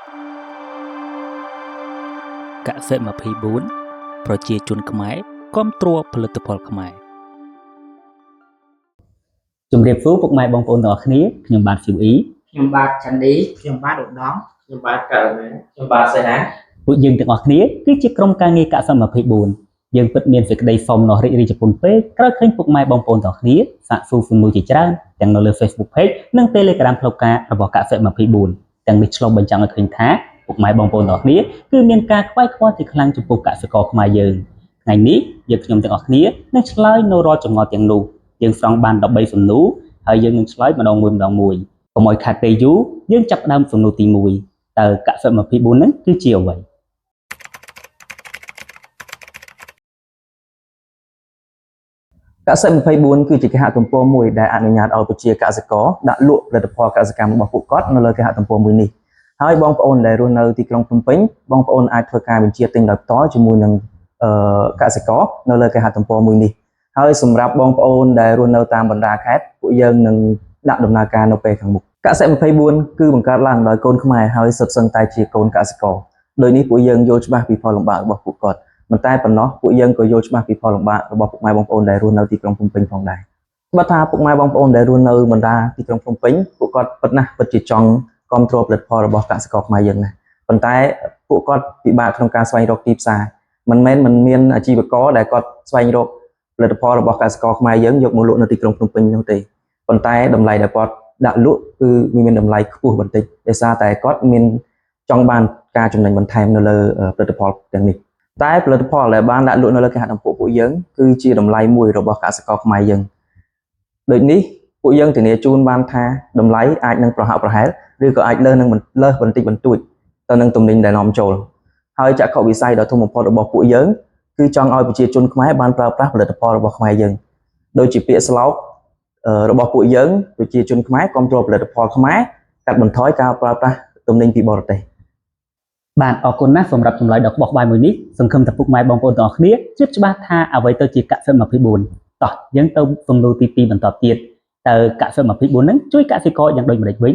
កសិ24ប្រជាជនខ្មែរគ្រប់គ្រងផលិតផលខ្មែរជំរាបសួរពុកម៉ែបងប្អូនទាំងអស់គ្នាខ្ញុំបាទស៊ីវអ៊ី ខ្ញុំបាទចន្ទឌី ខ្ញុំបាទឧត្តម ខ្ញុំបាទករណាខ្ញុំបាទសីហា ពួកយើងទាំងអស់គ្នាគឺជាក្រុមការងារកសិ24យើងពិតមានសេចក្តីសោមនស្សរីករាយចំពោះពេកក្រោយឃើញពុកម៉ែបងប្អូនទាំងអស់គ្នាសាកសួរសំណួរជាច្រើនទាំងនៅលើ Facebook Page និង Telegram ផ្លូវការរបស់កសិ24ទាំងនេះឆ្លុះបញ្ចាំងឲ្យឃើញថាពុកម៉ែបងប្អូនទាំងអស់គ្នាគឺមានការខ្វាយខ្វល់ជាខ្លាំងចំពោះកសិករខ្មែរយើងថ្ងៃនេះយើងខ្ញុំទាំងអស់គ្នានឹងឆ្លើយនៅរាល់ចម្ងល់ទាំងនោះយើងស្រង់បាន13សំណួរហើយយើងនឹងឆ្លើយម្ដងមួយម្ដងមួយកុំឲ្យខាតពេលយូរយើងចាប់ផ្ដើមសំណួរទី1តើកសិ24ហ្នឹងគឺជាអ្វី កសិ24គឺជាគេហទំព័រមួយដែលអនុញ្ញាតឲ្យប្រជាកសិករដាក់លក់ផលិតផលកសិកម្មរបស់ពួកគាត់នៅលើគេហទំព័រមួយនេះហើយបងប្អូនដែលរស់នៅទីក្រុងភ្នំពេញបងប្អូនអាចធ្វើការបញ្ជាទិញដោយផ្ទាល់ជាមួយនឹងកសិករនៅលើគេហទំព័រមួយនេះហើយសម្រាប់បងប្អូនដែលរស់នៅតាមបណ្ដាខេត្តពួកយើងនឹងដាក់ដំណើរការនៅពេលខាងមុខកសិ24គឺបង្កើតឡើងដោយកូនខ្មែរហើយសុទ្ធសឹងតែជាកូនកសិករដោយនេះពួកយើងយល់ច្បាស់ពីផលលំបាករបស់ពួកគាត់ មិនតែប៉ុណ្ណោះពួកយើងក៏យល់ច្បាស់ពីផលលំបាករបស់ពុកម៉ែបងប្អូនដែលរស់នៅទីក្រុងភ្នំពេញផងដែរបើថាពុកម៉ែបងប្អូនដែលរស់នៅបណ្ដាទីក្រុងភ្នំពេញពួកគាត់ពិតណាស់ពិតជាចង់គ្រប់គ្រងផលិតផលរបស់កសិករខ្មែរយើងណាស់ប៉ុន្តែពួកគាត់ពិបាកក្នុងការស្វែងរកទីផ្សារមិនមែនមិនមានអាជីវករដែលគាត់ស្វែងរកផលិតផលរបស់កសិករខ្មែរយើងយកមកលក់នៅទីក្រុងភ្នំពេញនោះទេប៉ុន្តែតម្លៃដែលគាត់ដាក់លក់គឺមានតម្លៃខ្ពស់បន្តិចដោយសារតែគាត់មានចង់បានការចំណេញបន្ថែមនៅលើផលិតផលទាំងនេះ តែផលិតផលដែលបានដាក់លក់នៅលើគេហទំព័រពួកយើងគឺជាតម្លៃមួយរបស់កសិករខ្មែរយើងដូចនេះពួកយើងធានាជូនបានថាតម្លៃអាចនឹងប្រហាក់ប្រហែលឬក៏អាចលើសនឹងលើសបន្តិចបន្តួចទៅនឹងទំនិញដែលនាំចូលហើយចក្ខុវិស័យដ៏ធំបំផុតរបស់ពួកយើងគឺចង់ឲ្យប្រជាជនខ្មែរបានប្រើប្រាស់ផលិតផលរបស់ខ្មែរយើងដូចជាពាក្យស្លោករបស់ពួកយើងប្រជាជនខ្មែរគ្រប់គ្រងផលិតផលខ្មែរកាត់បន្ថយការប្រើប្រាស់ទំនិញពីបរទេស បាទអរគុណណាស់សម្រាប់ចម្លើយដ៏ក្បោះក្បាយមួយនេះសង្ឃឹមថាពុកម៉ែបងប្អូនទាំងអស់គ្នាជ្រាបច្បាស់ថាអ្វីទៅជាកសិ24តោះយើងទៅសំណួរទី2បន្តទៀតតើកសិ24ហ្នឹងជួយកសិករយ៉ាងដូចម្តេចវិញ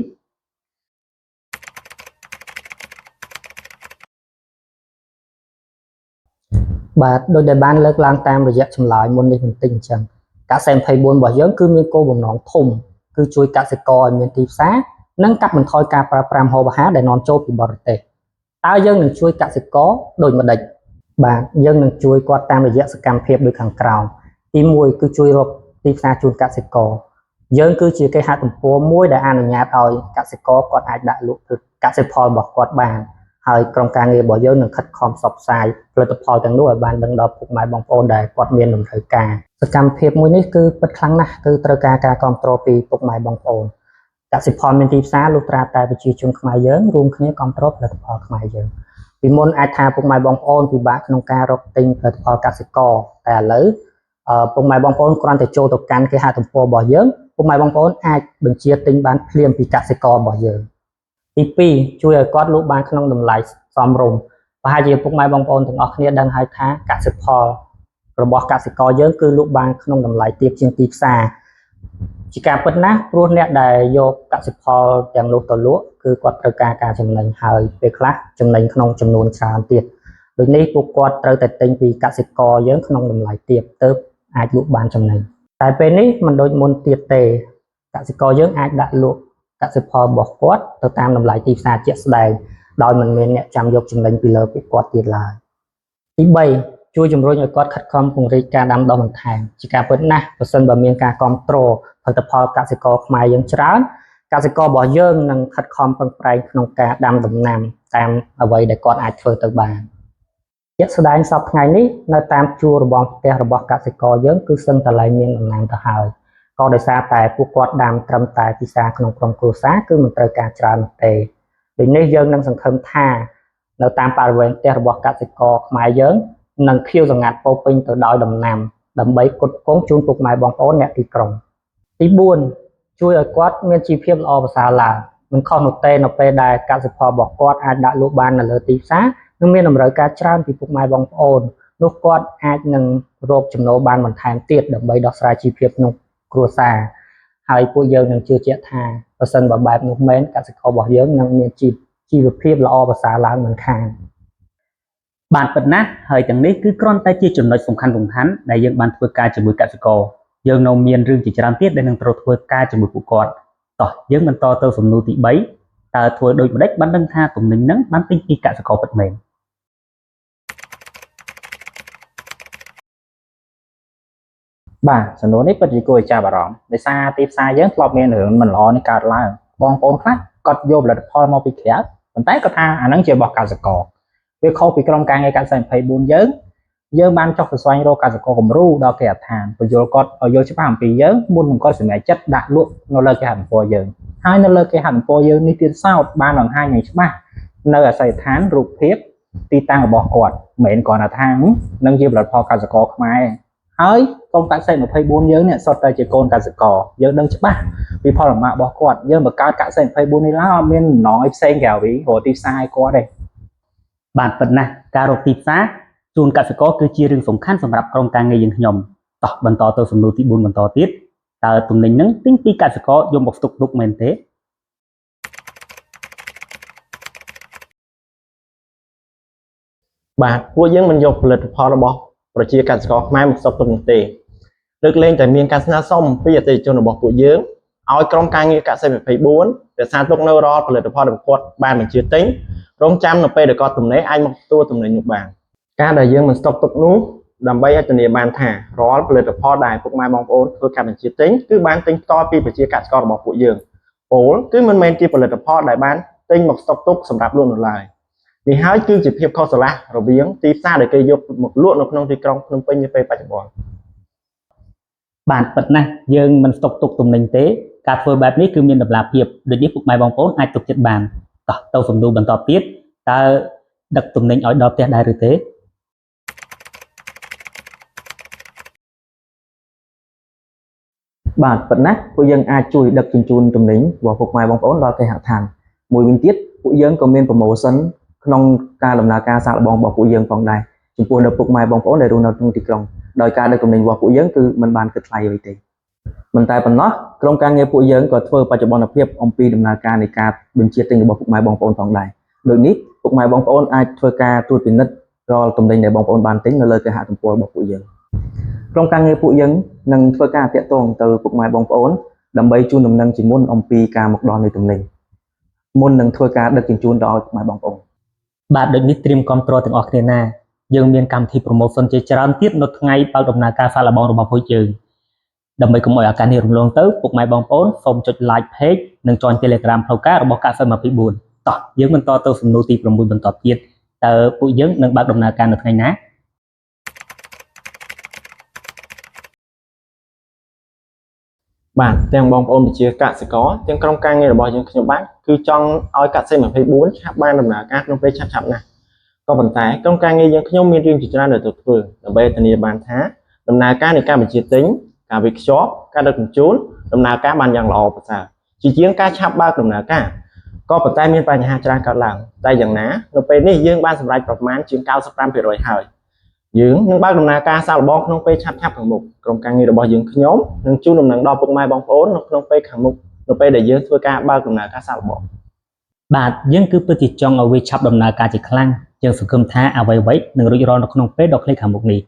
បាទដោយដែលបានលើកឡើងតាមរយៈចម្លើយមុននេះបន្តិចអញ្ចឹងកសិ24របស់យើងគឺមានគោលបំណងធំគឺជួយកសិករឲ្យមានទីផ្សារនិងកាត់បន្ថយការប្រើប្រាស់ម្ហូបអាហារដែលនាំចូលពីបរទេសតើយើងនឹងជួយកសិករដូចម្តេចបាទយើងនឹងជួយគាត់តាមរយៈសកម្មភាពដូចខាងក្រោមទី1គឺជួយរកទីផ្សារជូនកសិករយើងគឺជាគេហទំព័រមួយដែលអនុញ្ញាតឲ្យកសិករគាត់អាចដាក់លក់កសិផលរបស់គាត់បាន ហើយក្រុមការងាររបស់យើងនឹងខិតខំផ្សព្វផ្សាយផលិតផលទាំងនោះឲ្យបានដឹងដល់ពុកម៉ែបងប្អូនដែលគាត់មានតម្រូវការសកម្មភាពមួយនេះគឺពិតខ្លាំងណាស់គឺត្រូវការការគ្រប់គ្រងពីពុកម៉ែបងប្អូនកសិផលមានទីផ្សារលុះត្រាតែប្រជាជនខ្មែរយើងរួមគ្នាគ្រប់គ្រងផលិតផលខ្មែរយើងពីមុនអាចថាពុកម៉ែបងប្អូនពិបាកក្នុងការរកទិញផលិតផលកសិករតែឥឡូវពុកម៉ែបងប្អូនគ្រាន់តែចូលទៅកាន់គេហទំព័ររបស់យើងពុកម៉ែបងប្អូនអាចបញ្ជាទិញបានភ្លាមពីកសិកររបស់យើងទី2ជួយឲ្យគាត់លក់បានក្នុងតម្លៃសមរម្យប្រហែលជាពុកម៉ែបងប្អូនទាំងអស់គ្នាដឹងហើយថាកសិផលរបស់កសិករយើងគឺលក់បានក្នុងតម្លៃទាបជាងទីផ្សារជាការពិតណាស់ព្រោះអ្នកដែលយកកសិផលទាំងនោះទៅលក់គឺគាត់ត្រូវការការចំណេញហើយពេលខ្លះចំណេញក្នុងចំនួនច្រើនទៀតដូចនេះពួកគាត់ត្រូវតែទិញពីកសិករយើងក្នុងតម្លៃទាបទើបអាចលក់បានចំណេញតែពេលនេះមិនដូចមុនទៀតទេកសិករយើងអាចដាក់លក់កសិផលរបស់គាត់ទៅតាមតម្លៃទីផ្សារជាក់ស្ដែងដោយមិនមានអ្នកចាំយកចំណេញពីលើពួកគាត់ទៀតឡើយទី3ជួយជំរុញឲ្យគាត់ខិតខំពង្រីកការដាំដុះបន្ថែមជាការពិតណាស់ប្រសិនបើមានការគ្រប់គ្រងផលិតផលកសិករខ្មែរយើងច្រើនកសិកររបស់យើងនឹងខិតខំប្រឹងប្រែងក្នុងការដាំដំណាំតាមអ្វីដែលគាត់អាចធ្វើទៅបានជាក់ស្ដែងសពថ្ងៃនេះនៅតាមជួររបងផ្ទះរបស់កសិករយើងគឺសឹងតែលែងមានដំណាំទៅហើយក៏ដោយសារតែពួកគាត់ដាំត្រឹមតែពិសាក្នុងក្រុមគ្រួសារគឺមិនត្រូវការច្រើននោះទេដូចនេះយើងនឹងសង្ឃឹមថានៅតាមបរិវេណផ្ទះរបស់កសិករខ្មែរយើងនឹងខៀវសង្ងាត់ពោពេញទៅដោយដំណាំដើម្បីផ្គត់ផ្គង់ជូនពុកម៉ែបងប្អូនអ្នកទីក្រុងទី4ជួយឲ្យគាត់មានជីវភាពល្អប្រសើរឡើងមិនខុសនោះទេនៅពេលដែលកសិផលរបស់គាត់អាចដាក់លក់បាននៅលើទីផ្សារនិងមានតម្រូវការច្រើនពីពុកម៉ែបងប្អូននោះគាត់អាចនឹងរកចំណូលបានបន្ថែមទៀតដើម្បីដោះស្រាយជីវភាពក្នុងគ្រួសារហើយពួកយើងនឹងជឿជាក់ថាប្រសិនបើបែបនោះមែនកសិកររបស់យើងនឹងមានជី ជីវភាពល្អប្រសើរឡើងមិនខាន បាទពិតណាស់ហើយទាំងនេះគឺគ្រាន់តែជាចំណុចសំខាន់សំខាន់ដែលយើងបានធ្វើការជាមួយកសិករយើងនៅមានរឿងជាច្រើនទៀតដែលនឹងត្រូវធ្វើការជាមួយពួកគាត់តោះយើងបន្តទៅសំណួរទី3តើធ្វើដូចម្ដេចបានដឹងថាទំនិញហ្នឹងបានទិញពីកសិករពិតមែន បាទសំណួរនេះពិតជាគួរឲ្យចាប់អារម្មណ៍ដោយសារទីផ្សារយើងធ្លាប់មានរឿងមិនល្អនេះកើតឡើងបងប្អូនខ្លះគាត់យកផលិតផលមកពីក្រៅប៉ុន្តែគាត់ថាអាហ្នឹងជារបស់កសិករវាខុសពីក្រុមការងារកសិ24យើងយើងបានចុះទៅស្វែងរកកសិករគំរូដល់គេហដ្ឋានពន្យល់គាត់ឲ្យយល់ច្បាស់អំពីយើងមុននឹងគាត់សម្រេចចិត្តដាក់លក់នៅលើគេហទំព័រយើងហើយនៅលើគេហទំព័រយើងនេះទៀតសោតបានបង្ហាញយ៉ាងច្បាស់នៅអាសយដ្ឋានរូបភាពទីតាំងរបស់គាត់មិនមែនគ្រាន់តែថានឹងជាផលិតផលកសិករខ្មែរ ហើយក្រុមកសិ24យើងនេះសុទ្ធតែជាកូនកសិករយើងដឹងច្បាស់ពីផលលំបាករបស់គាត់យើងបង្កើតកសិ24នេះឡើងអត់មានបំណងអីផ្សេងក្រៅពីរកទីផ្សារឲ្យគាត់ទេ បាទពិតណាស់ការរកទីផ្សារជូនកសិករគឺជារឿងសំខាន់សម្រាប់ក្រុមការងារយើងខ្ញុំតោះបន្តទៅសំណួរទី4បន្តទៀតតើទំនិញហ្នឹងទិញពីកសិករយកមកផ្ទុកទុកមែនទេ បាទពួកយើងមិនយកផលិតផលរបស់ប្រជាកសិករខ្មែរមកស្តុកទុកនោះទេលើកលែងតែមានការស្នើសុំពីអតិថិជនរបស់ពួកយើងឲ្យក្រុមការងារកសិ24រក្សាទុកនៅរាល់ផលិតផលរបស់គាត់បានបញ្ជាទិញរងចាំនៅពេលដែលគាត់ទំនេរអាចមកទទួលទំនិញនោះបានការដែលយើងមិនស្តុកទុកនោះដើម្បីឲ្យធានាបានថារាល់ផលិតផលដែលពុកម៉ែបងប្អូនធ្វើការបញ្ជាទិញគឺបានទិញផ្ទាល់ពីប្រជាកសិកររបស់ពួកយើងពោលគឺមិនមែនជាផលិតផលដែលបានទិញមកស្តុកទុកសម្រាប់លក់នោះឡើយ នេះហើយគឺជាភាពខុសស្រឡះរវាងទីផ្សារដែលគេយកមកលក់នៅក្នុងទីក្រុងភ្នំពេញនាពេលបច្ចុប្បន្ន បាទពិតណាស់យើងមិនស្តុកទុកទំនិញទេការធ្វើបែបនេះគឺមានតម្លាភាពដូចនេះពុកម៉ែបងប្អូនអាចទុកចិត្តបានតោះទៅសំណួរបន្តទៀតតើដឹកទំនិញឲ្យដល់ផ្ទះដែរឬទេ បាទប៉ុណ្ណាពួកយើងអាចជួយដឹកជញ្ជូនទំនិញរបស់ពុកម៉ែបងប្អូនដល់គេហដ្ឋានមួយវិញទៀតពួកយើងក៏មាន promotion ក្នុងការដំណើរការសាកល្បងរបស់ពួកយើងផងដែរចំពោះនៅពុកម៉ែបងប្អូនដែលរស់នៅក្នុងទីក្រុងដោយការដឹកទំនិញរបស់ពួកយើងគឺមិនបានគិតថ្លៃអ្វីទេមិនតែប៉ុណ្ណោះក្រុមការងារពួកយើងក៏ធ្វើបច្ចុប្បន្នភាពអំពីដំណើរការនៃការបញ្ជាទិញរបស់ពុកម៉ែបងប្អូនផងដែរដូចនេះពុកម៉ែបងប្អូនអាចធ្វើការត្រួតពិនិត្យរាល់ទំនិញដែលបងប្អូនបានទិញនៅលើគេហទំព័ររបស់ពួកយើងក្រុមការងារពួកយើងនឹងធ្វើការតាក់ទងទៅពុកម៉ែបងប្អូនដើម្បីជូនដំណឹងជាមុនអំពីការមកដល់នៃទំនិញមុននឹងធ្វើការដឹកជញ្ជូនដល់ពុកម៉ែបងប្អូន បាទដូចនេះត្រៀមគាំទ្រទាំងអស់គ្នាណាយើងមានកម្មវិធី promotion ជាច្រើនទៀតនៅថ្ងៃបើកដំណើរការសាកល្បងរបស់ពួកយើងដើម្បីកុំឲ្យឱកាសនេះរំលងទៅពុកម៉ែបងប្អូនសូមចុច like page និង join Telegram ផ្លូវការរបស់កាសិ24តោះយើងបន្តទៅសំណួរទី6បន្តទៀតតើពួកយើងនឹងបើកដំណើរការនៅថ្ងៃណា បាទទាំងបងប្អូនប្រជាកសិករទាំងក្រុមការងាររបស់យើងខ្ញុំបាទគឺចង់ឲ្យកសិ24ឆាប់បានដំណើរការក្នុងពេលឆាប់ៗណាស់ក៏ប៉ុន្តែក្រុមការងារយើងខ្ញុំមានរឿងជាច្រើនដែលត្រូវធ្វើដើម្បីធានាបានថាដំណើរការនៃការបញ្ជាទិញការវេចខ្ចប់ការដឹកជញ្ជូនដំណើរការបានយ៉ាងល្អប្រសើរជាជាងការឆាប់បើកដំណើរការក៏ប៉ុន្តែមានបញ្ហាច្រើនកើតឡើងតែយ៉ាងណានៅពេលនេះយើងបានសម្រេចប្រមាណជាង95%ហើយ យើងនឹងបើកដំណើរការសាកល្បងក្នុងពេលឆាប់ៗខាងមុខក្រុមការងាររបស់យើងខ្ញុំនឹងជូនដំណឹងដល់ពុកម៉ែបងប្អូននៅក្នុងពេលខាងមុខនៅពេលដែលយើងធ្វើការបើកដំណើរការសាកល្បង បាទយើងគឺពិតជាចង់ឲ្យវាឆាប់ដំណើរការជាខ្លាំងយើងសង្ឃឹមថាអ្វីៗនឹងរួចរាល់នៅក្នុងពេលដ៏ខ្លីខាងមុខនេះ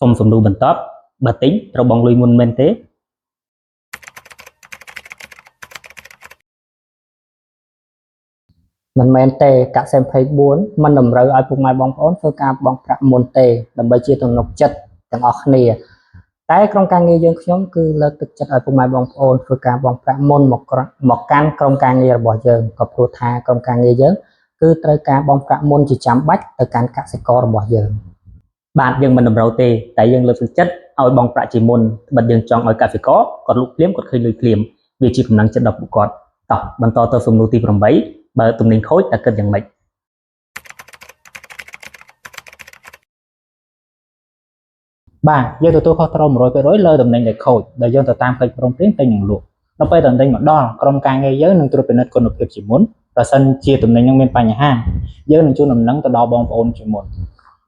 សូមសំណួរបន្តបើទិញត្រូវបង់លុយមុនមែនទេ មិនមែនទេកាក់24មិនតម្រូវឲ្យពុកម៉ែបងប្អូនធ្វើការបង់ប្រាក់មុនទេដើម្បីជាទំនុកចិត្តទាំងអស់គ្នាតែក្រុមការងារយើងខ្ញុំគឺលើកទឹកចិត្តឲ្យពុកម៉ែបងប្អូនធ្វើការបង់ប្រាក់មុនមកក្រមកកាន់ក្រុមការងាររបស់យើងក៏ព្រោះថាក្រុមការងារយើងគឺត្រូវការបង់ប្រាក់មុនជាចាំបាច់ទៅកាន់កសិកររបស់យើង បាទយើងមិនតម្រូវទេតែយើងលើកទឹកចិត្តឲ្យបង់ប្រាក់ជាមុនត្បិតយើងចង់ឲ្យកសិករគាត់លក់ភ្លាមគាត់ឃើញលុយភ្លាមវាជាកម្លាំងចិត្តដល់ពួកគាត់តោះបន្តទៅសំណួរទី8បើទំនិញខូចតើគិតយ៉ាងម៉េច បាទយើងទទួលខុសត្រូវ100%លើតំណែងដែលខូចដែលយើងទៅតាមកិច្ចព្រមព្រៀងទិញនិងលក់នៅពេលតំណែងមកដល់ក្រុមការងារយើងនឹងត្រួតពិនិត្យគុណភាពជាមុនប្រសិនជាតំណែងនឹងមានបញ្ហាយើងនឹងជូនដំណឹងទៅដល់បងប្អូនជាមុន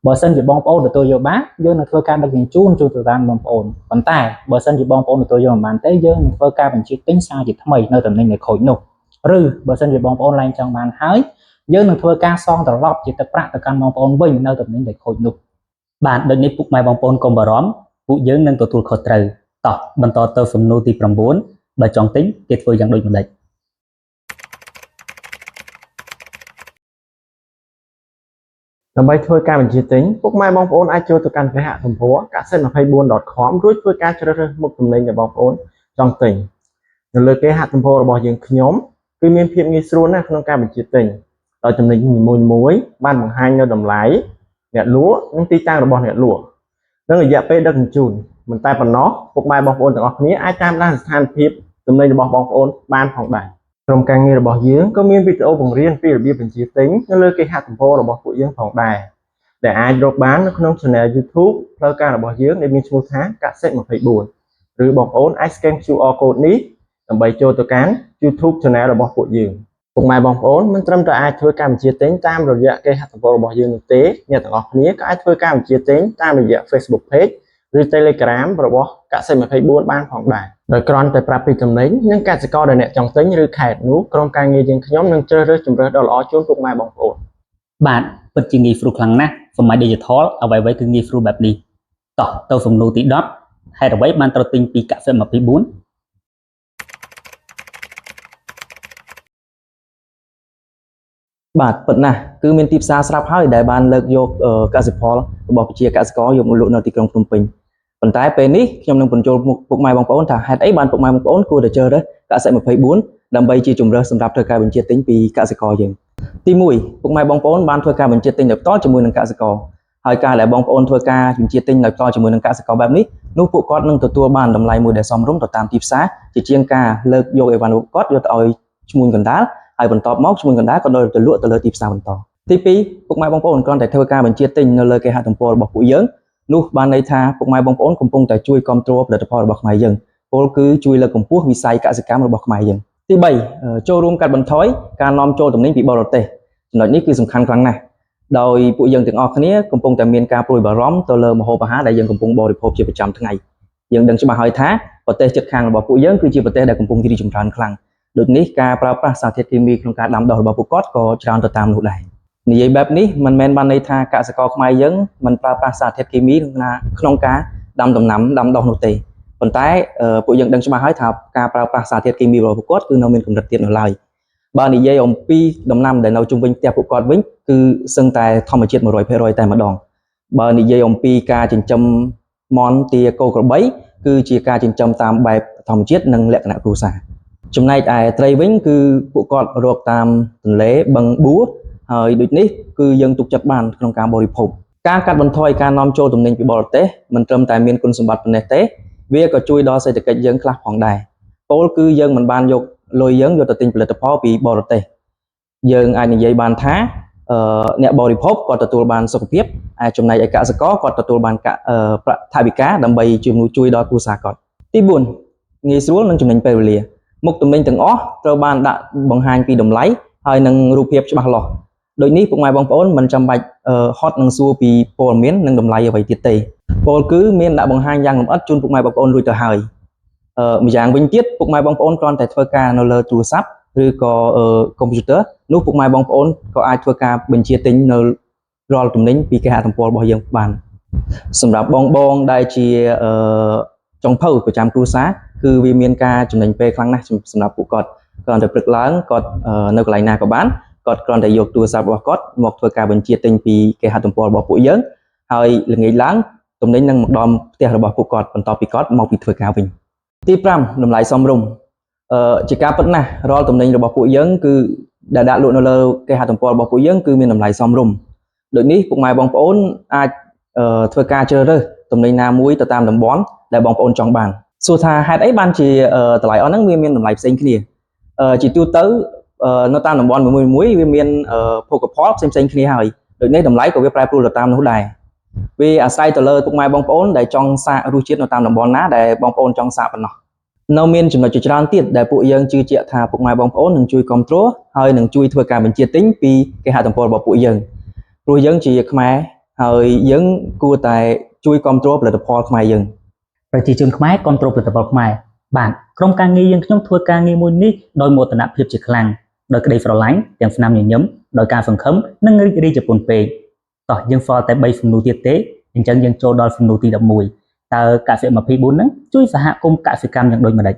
បើសិនជាបងប្អូនទទួលយកបានយើងនឹងធ្វើការដឹកជញ្ជូនជូនទៅតាមបងប្អូនប៉ុន្តែបើសិនជាបងប្អូនទទួលយកមិនបានទេយើងនឹងធ្វើការបញ្ជាទិញសារជាថ្មីនៅតំណែងដែលខូចនោះឬបើសិនជាបងប្អូនឡើងចង់បានហើយ យើងនឹងធ្វើការសងត្រឡប់ជាទឹកប្រាក់ទៅកាន់បងប្អូនវិញនៅទំនិញដែលខូចនោះ បាទដូចនេះពុកម៉ែបងប្អូនកុំបារម្ភពួកយើងនឹងទទួលខុសត្រូវតោះបន្តទៅសំណួរទី9បើចង់ទិញគេធ្វើយ៉ាងដូចម្តេច ដើម្បីធ្វើការបញ្ជាទិញពុកម៉ែបងប្អូនអាចចូលទៅកាន់គេហទំព័រ kaset24.com រួចធ្វើការជ្រើសរើសមុខទំនិញដែលបងប្អូនចង់ទិញនៅលើគេហទំព័ររបស់យើងខ្ញុំគឺមានភាពងាយស្រួលណាស់ក្នុងការបញ្ជាទិញដោយទំនិញនីមួយៗបានបង្ហាញនៅតម្លៃអ្នកលក់និងទីតាំងរបស់អ្នកលក់និងរយៈពេលដឹកជញ្ជូនមិនតែប៉ុណ្ណោះពុកម៉ែបងប្អូនទាំងអស់គ្នាអាចតាមដានស្ថានភាពទំនិញរបស់បងប្អូនបានផងដែរក្រុមការងាររបស់យើងក៏មានវីដេអូបង្រៀនពីរបៀបបញ្ជាទិញនៅលើគេហទំព័ររបស់ពួកយើងផងដែរដែលអាចរកបាននៅក្នុង Channel YouTube ផ្លូវការរបស់យើងដែលមានឈ្មោះថាកសិ24ឬបងប្អូនអាច scan QR code នេះដើម្បីចូលទៅកាន់ YouTube Channel របស់ពួកយើងពុកម៉ែបងប្អូនមិនត្រឹមតែអាចធ្វើការបញ្ជាទិញតាមរយៈគេហទំព័ររបស់យើងនោះទេអ្នកទាំងអស់គ្នាក៏អាចធ្វើការបញ្ជាទិញតាមរយៈ Facebook Page ឬ Telegram របស់កសិ24បានផងដែរដោយគ្រាន់តែប្រាប់ពីទំនិញនិងកសិករដែលអ្នកចង់ទិញឬខេត្តនោះក្រុមការងារយើងខ្ញុំនឹងជ្រើសរើសជម្រើសដ៏ល្អជូនពុកម៉ែបងប្អូន បាទពិតជាងាយស្រួលខ្លាំងណាស់សម័យ Digital អ្វីៗគឺងាយស្រួលបែបនេះតោះទៅសំណួរទី10ហេតុអ្វីបានត្រូវទិញពីកាសិ24 បាទពិតណាស់គឺមានទីផ្សារស្រាប់ហើយដែលបានលើកយកអឺកសិផលរបស់ប្រជាកសិករយកមកលក់នៅទីក្រុងភ្នំពេញប៉ុន្តែពេលនេះខ្ញុំនឹងបញ្ចូលមុខពុកម៉ែបងប្អូនថាហេតុអីបានពុកម៉ែបងប្អូនគួរតែជ្រើសរើសកសិ24ដើម្បីជាជម្រើសសម្រាប់ធ្វើការបញ្ជាទិញពីកសិករយើងទី1ពុកម៉ែបងប្អូនបានធ្វើការបញ្ជាទិញដោយផ្ទាល់ជាមួយនឹងកសិករហើយការដែលបងប្អូនធ្វើការបញ្ជាទិញដោយផ្ទាល់ជាមួយនឹងកសិករបែបនេះនោះពួកគាត់នឹងទទួលបានតម្លៃមួយដែលសមរម្យទៅតាមទីផ្សារជាជាងការលើកយកអីវ៉ាន់របស់គាត់យកទៅឲ្យឈ្មួញកណ្ដាល ហើយបន្ទាប់មកឈ្មួញកណ្ដាលក៏ដល់ទៅលក់ទៅលើទីផ្សារបន្តទី2ពុកម៉ែបងប្អូនគ្រាន់តែធ្វើការបញ្ជាទិញនៅលើគេហទំព័ររបស់ពួកយើងនោះបានន័យថាពុកម៉ែបងប្អូនកំពុងតែជួយគ្រប់គ្រងផលិតផលរបស់ខ្មែរយើងពោលគឺជួយលើកកម្ពស់វិស័យកសិកម្មរបស់ខ្មែរយើងទី3ចូលរួមកាត់បន្ថយការនាំចូលទំនិញពីបរទេសចំណុចនេះគឺសំខាន់ខ្លាំងណាស់ដោយពួកយើងទាំងអស់គ្នាកំពុងតែមានការព្រួយបារម្ភទៅលើម្ហូបអាហារដែលយើងកំពុងបរិភោគជាប្រចាំថ្ងៃយើងដឹងច្បាស់ហើយថាប្រទេសជិតខាងរបស់ពួកយើងគឺជាប្រទេសដែលកំពុងរីកចម្រើនខ្លាំង ដូចនេះការប្រើប្រាស់សារធាតុគីមីក្នុងការដាំដុះរបស់ពួកគាត់ក៏ច្រើនទៅតាមនោះដែរនិយាយបែបនេះមិនមែនបានន័យថាកសិករខ្មែរយើងមិនប្រើប្រាស់សារធាតុគីមីក្នុងការដាំដំណាំដាំដុះនោះទេប៉ុន្តែពួកយើងដឹងច្បាស់ហើយថាការប្រើប្រាស់សារធាតុគីមីរបស់ពួកគាត់គឺនៅមានកម្រិតទៀតនៅឡើយបើនិយាយអំពីដំណាំដែលនៅជុំវិញផ្ទះពួកគាត់វិញគឺសឹងតែធម្មជាតិ100%តែម្ដងបើនិយាយអំពីការចិញ្ចឹមមាន់ទាគោក្របីគឺជាការចិញ្ចឹមតាមបែបធម្មជាតិនិងលក្ខណៈគ្រួសារ ចំណែកឯត្រីវិញគឺពួកគាត់រកតាមទន្លេបឹងបួហើយដូចនេះគឺយើងទុកចិត្តបានក្នុងការបរិភោគការកាត់បន្ថយការនាំចូលទំនិញពីបរទេសមិនត្រឹមតែមានគុណសម្បត្តិប៉ុណ្ណេះទេវាក៏ជួយដល់សេដ្ឋកិច្ចយើងខ្លះផងដែរពោលគឺយើងមិនបានយកលុយយើងយកទៅទិញផលិតផលពីបរទេសយើងអាចនិយាយបានថាអ្នកបរិភោគគាត់ទទួលបានសុខភាពឯចំណែកឯកសិករគាត់ទទួលបានប្រាក់ថវិកាដើម្បីជួយដល់គ្រួសារគាត់ទី4ងាយស្រួលនិងចំណេញពេលវេលា មុខទំនិញទាំងអស់ត្រូវបានដាក់បង្ហាញពីតម្លៃហើយនិងរូបភាពច្បាស់លាស់ដូចនេះពុកម៉ែបងប្អូនមិនចាំបាច់ហត់នឹងសួរពីព័ត៌មាននិងតម្លៃអ្វីទៀតទេពោលគឺមានដាក់បង្ហាញយ៉ាងលម្អិតជូនពុកម៉ែបងប្អូនរួចទៅហើយម្យ៉ាងវិញទៀតពុកម៉ែបងប្អូនគ្រាន់តែធ្វើការនៅលើទូរស័ព្ទឬក៏កុំព្យូទ័រនោះពុកម៉ែបងប្អូនក៏អាចធ្វើការបញ្ជាទិញនៅរាល់ទំនិញពីគេហទំព័ររបស់យើងបានសម្រាប់បងបងដែលជាចុងភៅប្រចាំគ្រួសារគឺវាមានការចំណេញពេលខ្លាំងណាស់សម្រាប់ពួកគាត់គ្រាន់តែព្រឹកឡើងគាត់នៅកន្លែងណាក៏បានគាត់គ្រាន់តែយកទូរស័ព្ទរបស់គាត់មកធ្វើការបញ្ជាទិញពីគេហទំព័ររបស់ពួកយើងហើយល្ងាចឡើងទំនិញនឹងមកដល់ផ្ទះរបស់ពួកគាត់បន្ទាប់ពីគាត់មកពីធ្វើការវិញទី5តម្លៃសមរម្យជាការពិតណាស់រាល់ទំនិញរបស់ពួកយើងគឺដែលដាក់លក់នៅលើគេហទំព័ររបស់ពួកយើងគឺមានតម្លៃសមរម្យដូចនេះពុកម៉ែបងប្អូនអាចធ្វើការជ្រើសរើសទំនិញណាមួយទៅតាមតំបន់ដែលបងប្អូនចង់បានសួរថាហេតុអីបានជាតម្លៃអស់ហ្នឹងវាមានតម្លៃផ្សេងគ្នាជាទូទៅនៅតាមតំបន់មួយមួយវាមានភោគផលផ្សេងផ្សេងគ្នាហើយដូចនេះតម្លៃក៏វាប្រែប្រួលទៅតាមនោះដែរវាអាស្រ័យទៅលើពុកម៉ែបងប្អូនដែលចង់សាករសជាតិនៅតាមតំបន់ណាដែលបងប្អូនចង់សាកប៉ុណ្ណោះនៅមានចំណុចជាច្រើនទៀតដែលពួកយើងជឿជាក់ថាពុកម៉ែបងប្អូននឹងជួយគ្រប់គ្រងហើយនឹងជួយធ្វើការបញ្ជាទិញពីគេហទំព័ររបស់ពួកយើងព្រោះយើងជាខ្មែរហើយយើងគួរតែជួយគ្រប់គ្រងផលិតផលខ្មែរយើង ប្រជាជនខ្មែរគ្រប់គ្រងផលិតផលខ្មែរបាទក្រុមការងារយើងខ្ញុំធ្វើការងារមួយនេះដោយមោទនភាពជាខ្លាំង ដោយក្តីស្រឡាញ់ទាំងស្នាមញញឹមដោយការសង្ឃឹមនិងរីករាយជាពន់ពេកតោះយើងសល់តែ3សំណួរទៀតទេអញ្ចឹងយើងចូលដល់សំណួរទី11តើកសិ24ហ្នឹងជួយសហគមន៍កសិកម្មយ៉ាងដូចម្តេច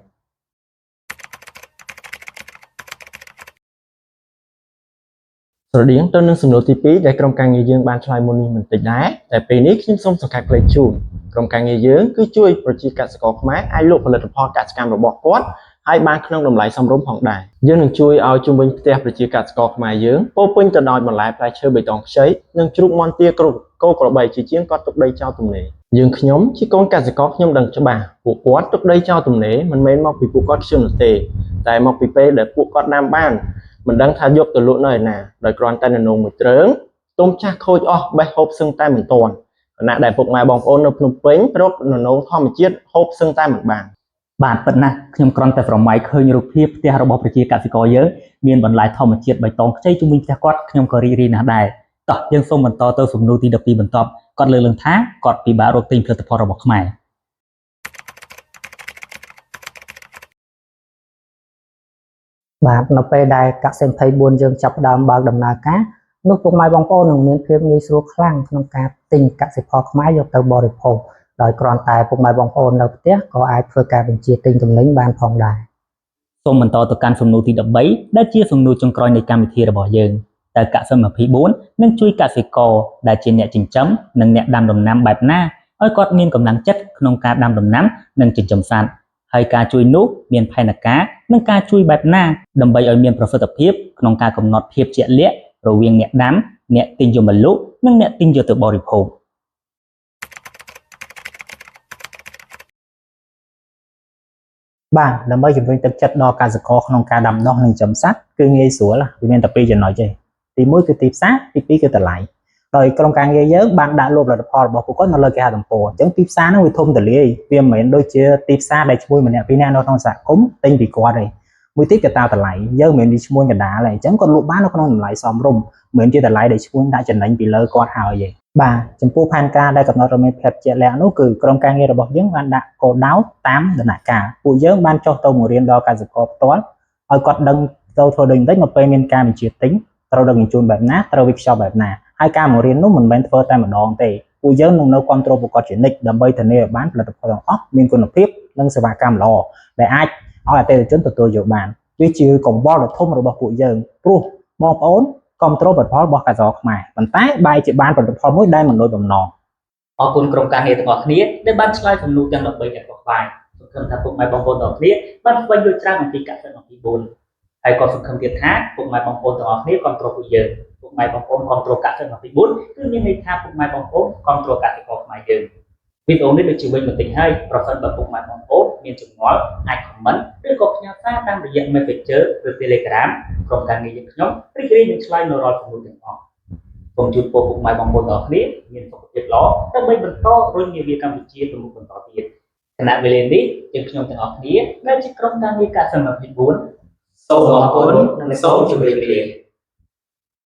ស្រដៀងទៅនឹងសំណួរទី2ដែលក្រុមការងារយើងបានឆ្លើយមុននេះបន្តិចដែរតែពេលនេះខ្ញុំសូមសង្ខេបខ្លីជូនក្រុមការងារយើងគឺជួយប្រជាកសិករខ្មែរអាចលក់ផលិតផលកសិកម្មរបស់គាត់ហើយបានក្នុងតម្លៃសមរម្យផងដែរយើងនឹងជួយឲ្យជុំវិញផ្ទះប្រជាកសិករខ្មែរយើងពោរពេញទៅដោយបន្លែផ្លែឈើបៃតងខ្ចីនិងជ្រូកមាន់ទាក្រគោក្របីជាជាងគាត់ទុកដីចោលទំនេរយើងខ្ញុំជាកូនកសិករខ្ញុំដឹងច្បាស់ពួកគាត់ទុកដីចោលទំនេរមិនមែនមកពីពួកគាត់ខ្ជិលនោះទេតែមកពីពេលដែលពួកគាត់ដាំបាន មិនដឹងថាយកទៅលក់នៅឯណាដោយគ្រាន់តែននោងមួយទ្រើងទុំចាស់ខូចអស់បេះហូបសឹងតែមិនទាន់ខណៈដែលពុកម៉ែបងប្អូននៅភ្នំពេញរកននោងធម្មជាតិហូបសឹងតែមិនបាន បាទពិតណាស់ខ្ញុំគ្រាន់តែស្រមៃឃើញរូបភាពផ្ទះរបស់ប្រជាកសិករយើងមានបន្លែធម្មជាតិបៃតងខ្ចីជុំវិញផ្ទះគាត់ខ្ញុំក៏រីករាយណាស់ដែរតោះយើងសូមបន្តទៅសំណួរទី12បន្ទាប់គាត់លើកឡើងថាគាត់ពិបាករកទិញផលិតផលរបស់ខ្មែរ បាទនៅពេលដែលកសិ24យើងចាប់ផ្ដើមបើកដំណើរការនោះពុកម៉ែបងប្អូននឹងមានភាពងាយស្រួលខ្លាំងក្នុងការទិញកសិផលខ្មែរយកទៅបរិភោគដោយគ្រាន់តែពុកម៉ែបងប្អូននៅផ្ទះក៏អាចធ្វើការបញ្ជាទិញទំនិញបានផងដែរ សូមបន្តទៅកាន់សំណួរទី13ដែលជាសំណួរចុងក្រោយនៃកម្មវិធីរបស់យើងតើកសិ24នឹងជួយកសិករដែលជាអ្នកចិញ្ចឹមនិងអ្នកដាំដំណាំបែបណាឲ្យគាត់មានកម្លាំងចិត្តក្នុងការដាំដំណាំនិងចិញ្ចឹមសត្វហើយការជួយនោះមានផែនការនិងការជួយបែបណាដើម្បីឲ្យមានប្រសិទ្ធភាពក្នុងការកំណត់ភាពជាក់លាក់រវាងអ្នកដាំអ្នកទិញយកមកលក់និងអ្នកទិញយកទៅបរិភោគ បាទដើម្បីជំរុញទឹកចិត្តដល់កសិករក្នុងការដាំដុះនិងចិញ្ចឹមសត្វគឺងាយស្រួលវាមានតែពីរចំណុចទេទី1គឺទីផ្សារទី2គឺតម្លៃដោយក្រុមការងារយើងបានដាក់លក់ផលិតផលរបស់ពួកគាត់នៅលើគេហទំព័រអញ្ចឹងទីផ្សារហ្នឹងវាធំទូលាយវាមិនមែនដូចជាទីផ្សារដែលឈ្មោះម្នាក់ពីរនាក់នៅក្នុងសហគមន៍ទិញពីគាត់ទេមួយទៀតកត្តាតម្លៃយើងមិនមែនជាឈ្មោះកណ្ដាលទេអញ្ចឹងគាត់លក់បាននៅក្នុងតម្លៃសមរម្យមិនមែនជាតម្លៃដែលឈ្មោះដាក់ចំណេញពីលើគាត់ហើយទេបាទចំពោះផែនការដែលកំណត់ឲ្យមានភាពជាក់លាក់នោះគឺក្រុមការងាររបស់យើងបានដាក់គោលដៅតាមដំណាក់កាលពួកយើងបានចុះទៅបង្រៀនដល់កសិករផ្ទាល់ឲ្យគាត់ដឹងទៅធ្វើដូចម្តេចមកពេលមានការបញ្ជាទិញត្រូវដឹកជញ្ជូនបែបណាត្រូវវេចខ្ចប់បែបណាហើយការបង្រៀននោះមិនមែនធ្វើតែម្ដងទេពួកយើងនឹងនៅគ្រប់គ្រងពួកគាត់ជានិច្ចដើម្បីធានាឲ្យបានផលិតផលទាំងអស់មានគុណភាពនិងសេវាកម្មល្អដែលអាចឲ្យអតិថិជនទទួលយកបានវាជាកង្វល់ដ៏ធំរបស់ពួកយើងព្រោះបងប្អូនគ្រប់គ្រងផលិតផលរបស់កសិករខ្មែរប៉ុន្តែបែរជាបានផលិតផលមួយដែលមិនដូចបំណង អរគុណក្រុមការងារទាំងអស់គ្នាដែលបានឆ្លើយសំណួរទាំង13យ៉ាងកក់ក្ដៅសង្ឃឹមថាពុកម៉ែបងប្អូនទាំងអស់គ្នាបានស្វែងយល់ច្រើនអំពីកសិ24ហើយក៏សង្ឃឹមទៀតថាពុកម៉ែបងប្អូនទាំងអស់គ្នាគ្រប់គ្រងពួកយើងពុកម៉ែបងប្អូនគ្រប់គ្រងកសិ24គឺមានន័យថាពុកម៉ែបងប្អូនគ្រប់គ្រងកសិករខ្មែរយើងវីដេអូនេះដូចជាវិញបន្តិចហើយប្រសិនបើពុកម៉ែបងប្អូនមានចម្ងល់អាច comment ឬក៏ផ្ញើសារតាមរយៈ Messenger ឬ Telegram ក្រុមការងារយើងខ្ញុំរីករាយនឹងឆ្លើយនៅរាល់សំណួរទាំងអស់ សូមជូនពរពុកម៉ែបងប្អូនទាំងអស់គ្នាមានសុខភាពល្អដើម្បីបន្តរុញនាវាកម្ពុជាទៅមុខបន្តទៀតខណៈវេលានេះយើងខ្ញុំទាំងអស់គ្នាដែលជាក្រុមការងារកសិ24សូមអរគុណនិងសូមជម្រាបលា។